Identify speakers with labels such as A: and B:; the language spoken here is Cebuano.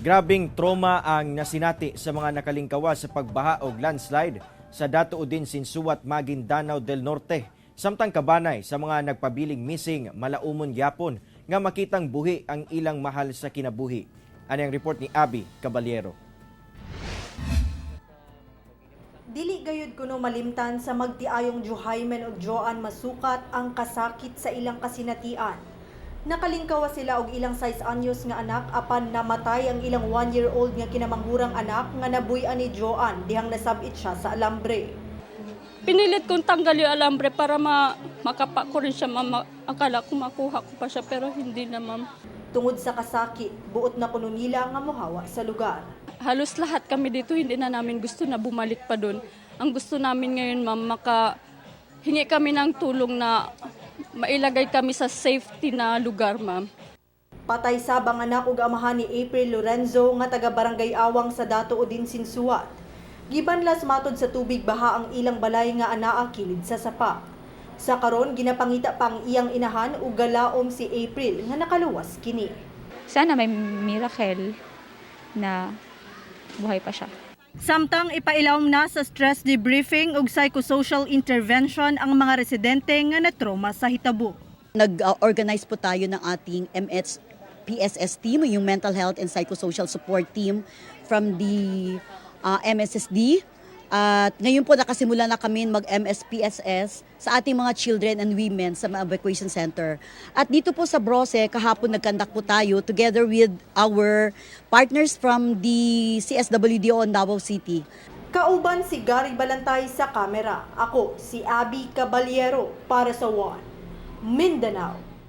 A: Grabing trauma ang nasinati sa mga nakalingkawa sa pagbaha og landslide sa Datu Odin Sinsuat, Maguindanao del Norte. Samtang kabanay sa mga nagpabiling missing, malaumon gyapon nga makitang buhi ang ilang mahal sa kinabuhi. Ani ang report ni Abby Caballero.
B: Dili gayud kuno malimtan sa magtiayong Juhaymen ug Joan Masukat ang kasakit sa ilang kasinatian. Nakalingkawa sila og ilang 6 anyos nga anak, apan namatay ang ilang 1-year-old nga kinamanghurang anak nga nabuy-an ni Joan dihang nasab-it siya sa alambre.
C: Pinilit kong tanggal yung alambre para makapa ko rin siya, ma'am. Akala ko makuha ko pa siya, pero hindi na, ma'am.
B: Tungod sa kasakit, buot na kuno nila nga mohawa sa lugar.
C: Halos lahat kami dito, hindi na namin gusto na bumalik pa doon. Ang gusto namin ngayon, ma'am, maka hingi kami ng tulong na mailagay kami sa safety na lugar, ma'am.
B: Patay sab ang anak ug amahan ni April Lorenzo nga taga Barangay Awang sa Datu Odin Sinsuat. Gibanlas matod sa tubig baha ang ilang balay nga anaa kilid sa sapa. Sa karon, ginapangita pa ang iyang inahan ug galaom si April nga nakaluwas kini.
D: Sana may miracle na buhay pa siya.
B: Samtang ipailawom na sa stress debriefing ug psychosocial intervention ang mga residente nga natroma sa hitabo.
E: Nag-organize po tayo ng ating MS PSS team, yung Mental Health and Psychosocial Support Team from the MSSD. At ngayon po, nakasimula na kami mag-MSPSS sa ating mga children and women sa mga evacuation center. At dito po sa Brose, kahapon nag-conduct po tayo together with our partners from the CSWDO in Davao City.
B: Kauban si Gary Balantay sa kamera. Ako si Abby Caballero para sa One Mindanao.